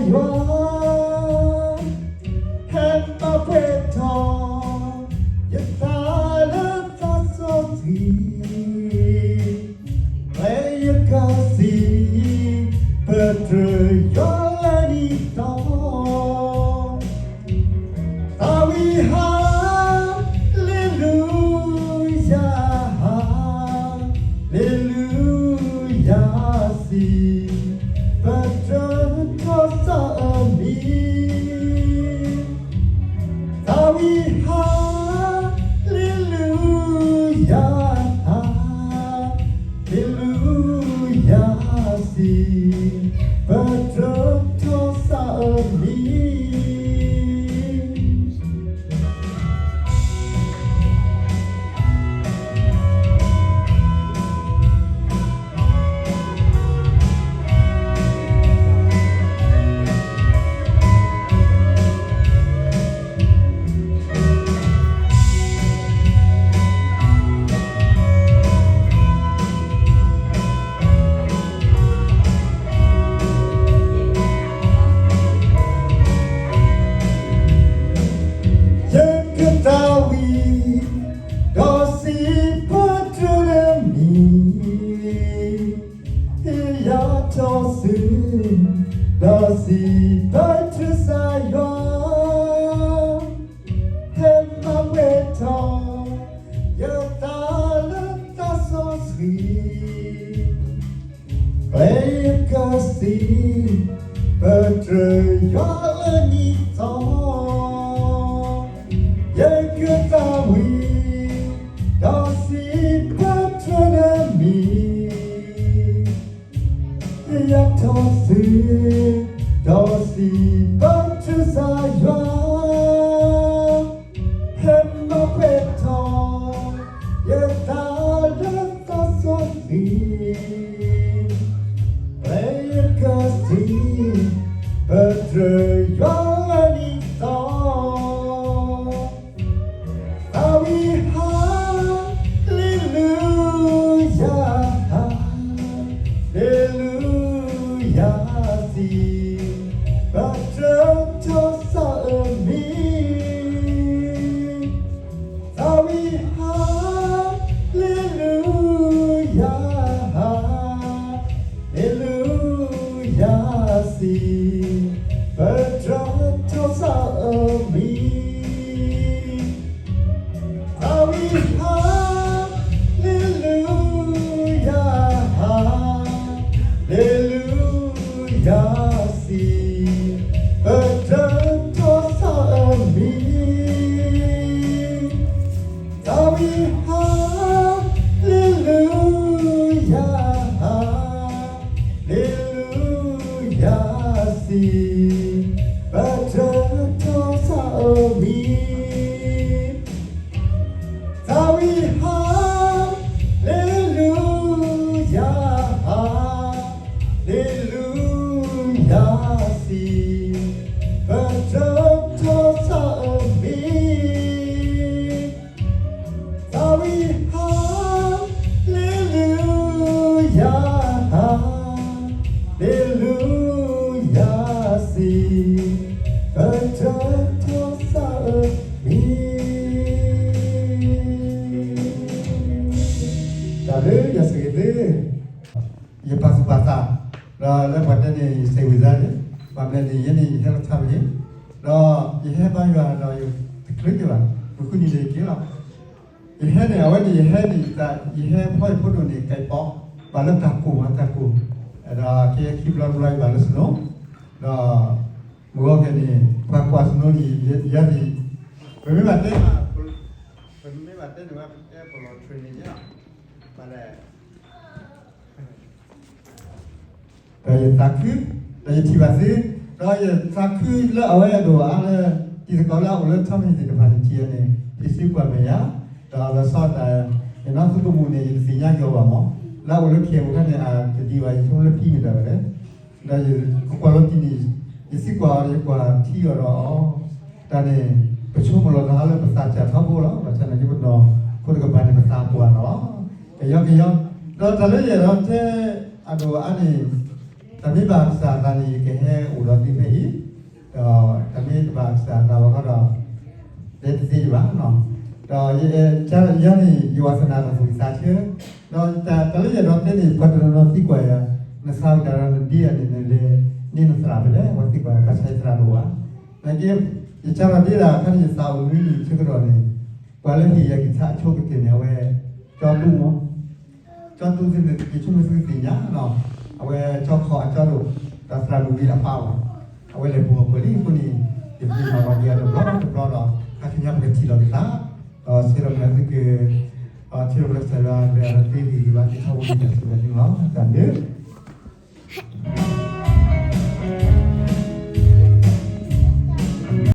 ယွၤ ဟဲမၤပှဲၤထီၣ် ယသးလၢသးစီဆှံ ပျဲယကစံး ပတြၢၤယွၤလၢနံၤသီ သးဝံၣ် ဟါလ့လူယၤ ဟါလ့လူယၤ စံး ပတြၢၤထီၣ်စီၤအမံၤ သးဝံၣ် ဟါလ့လူယၤ ဟါလ့လူယၤ စံး ပတြၢၤထီၣ်စီၤအမံၤ ယကသးဝံၣ် ဒီးစံးပတြၢၤနမံၤ ယထီၣ်စု ဒီးစံးပတြၢၤစီၤယွၤ ဟဲမၤပှဲၤထီၣ် ယသးလၢသးစီဆှံ ပျဲယကစံး ပတြၢၤယွၤလၢနံၤသီ ယကသးဝံၣ် ဒီးစံးပတြၢၤနမံၤ ယထီၣ်စု ဒီးစံးပတြၢၤစီၤယွၤ ဟဲမၤပှဲၤထီၣ် ယသးလၢသးစီဆှံ ပျဲယကစံး ပတြၢၤယွၤလၢနံၤသီ သးဝံၣ် ဟါလ့လူယၤ ဟါလ့လူယၤ စံး ပတြၢၤထီၣ်စီၤအမံၤ သးဝံၣ် ဟါလ့လူယၤ ဟါလ့လူယၤ စံး ပတြၢၤထီၣ်စီၤအမံၤ သးဝံၣ် ဟါလ့လူယၤ ဟါလ့လူယၤ စံး ပတြၢၤထီၣ်စီၤအမံၤ သးဝံၣ် ဟါလ့လူယၤ ဟါလ့လူယၤ စံး ပတြၢၤထီၣ်စီၤအမံၤ သးဝံၣ် ဟါလ့လူယၤ ဟါလ့လူယၤ စံး ပတြၢၤထီၣ်စီၤအမံၤ သးဝံၣ် ဟါလ့လူယၤ ဟါလ့လူယၤ စံး ပတြၢၤထီၣ်စီၤအမံၤ တၢ်ဘျုး ယွၤဆိၣ်ဂ့ၤသု ယပာ်သူၣ်ပာ်သး ဒီးလၢပှၤတဲန့ၣ် ယစံးဝံၤစါန့ၣ် ဘၣ်မနုၤန့ၣ် ယဲန့ၣ် ယဟဲလီၤထါမ့ၢ်ဂ့ၤ ဒီးယဟဲဘါယွၤဒီးယတချုးက့ၤဘၣ် မုၢ်ဃုနံၤန့ၣ်က့ၤလီၤ ယဟဲန့ၣ် အဝဲန့ၣ် ယဟဲန့ၣ် ယဟဲဖျီယဖိဒိၣ်န့ၣ် ကဲးပီ ဘၣ်လၢတၢ်ကိၢ်မး တၢ်ကိၢ် ဒီးကဲခံဘျီတဘျီ ယဘၣ်လၢ snow ဒီး မုၢ်ဂီၤခဲန့ၣ် ပှၤကွၢ် snow န့ၣ် ယၤဒ် ပမ့ၢ်ဘၣ်တဲ ပမ့ၢ်ဘၣ်တဲန့ၣ်ဝဲ ပတဲပလီၢ် train န့ၣ် ဘၣ်လဲၣ် ဒီးယသးခု ဒီးယထံၣ်ဘၣ်သု ဒီးယသးခုလၢအဝဲအဒိၣ်အါလၢ တံၤသကိးလၢအအိၣ်လၢထီမ့ၢ်သ့ၣ်တဖၣ်န့ၣ် ထံၣ်အီၤန့ၣ် ဟ့ၣ်စ့ကွၢ်မဲာ်ယၤ ဒီးလီၤဆီဒၣ်တၢ် ယနီၢ်သူကမူၣ်န့ၣ် ယတသ့ၣ်ညါက့ၤအီၤဘၣ်မး လၢအအိၣ်လၢ K L အခါန့ၣ် အတဒံးဘၣ် ယဆိကမိၣ်လၢဖံမ့ၢ်တၢ်ဝဲလဲၣ် ဒီးယကကွၢ်လီၤတံၢ်န့ၣ် ယသံကွၢ်အီၤ ယကွၢ်ထံအီၤဒီး တၢ်န့ၣ် ပဆိကမိၣ်လီၤသးလၢပသးစၢ်ထီဘိလီၤ ဘၣ်ဆၣ်န့ၣ် ယပနီၢ်ခိတကပၤန့ၣ် ပသးပှၢ်လီၤ ကယီကယီ ဒီးတၢ်လၢယအဲၣ်ဒိးတဲအဒိၣ်အါန့ၣ် တၢ်မ့ၢ်ဘၣ်ကစၢ်အသးန့ၣ် ယကဟဲအိၣ်ဒီးသုဖဲအံၤ, ဒီးတၢ်မ့ၢ်တဘၣ်ကစၢ်အသးဘၣ်ဃီဒီး တဲတသ့ယဘၣ်နီၤ. ဒီးယဲန့ၣ် ယဝၤသနာဒီးသူၣ်ကံၢ်သးဆၢ, ဒီးတၢ်လၢယအဲၣ်ဒိးတဲန့ၣ် ပှၤတနီၤနီၤသံကွၢ်ယၤ, နသးအိၣ်တၢ်ဒီးနဒ့ယၤန့ၣ် နလဲၤန့ၢ်နသရၣ်ဖဲလဲၣ်, ပှၤသံကွၢ်ယၤ ဘၣ်ဆၣ်ယသရၣ်တအိၣ်ဘၣ်. နာ်က့ ယစးထီၣ်ဒ့ဒၣ်အခါန့ၣ် ယသးအိၣ်နွံနံၣ်ဆၢကတီၢ်န့ၣ်, ပှၤလၢဟ့ၣ်ယၤကံၢ်ဆါအဆိကတၢၢ်န့ၣ် အဝဲ ကၠီတူမီၤ ကၠီတူသ့ၣ်န့ၣ် ယဆိကမိၣ်သုသ့ၣ်ညါနီၤ, အဝဲကၠီခီၣ်အကၠီဒိၣ်, ဒီးသရၣ်မုၣ်ဝံၤအပၢ်အီၤ, အဝဲလဲၤပိာ်အီၤပှဲၤလံအဃိန့ၣ်, ယမၤလီၤက့ၤအီၤတဘျီတဘျီဒီး ခါဆူညါပကထံၣ်လီၤက့ၤသး, ဒီးဆၢဒိးမုၢ်သုက ဆၢဒိးမုၢ်ကစၢ်ယွၤလၢအဝဲသ့ၣ်ဂံၢ်ဂ့ၤဘၣ်သ့ၣ်ထီဘိန့ၣ် တၢ်စံးဘၣ်သုလီၤ တၢ်ဘျုး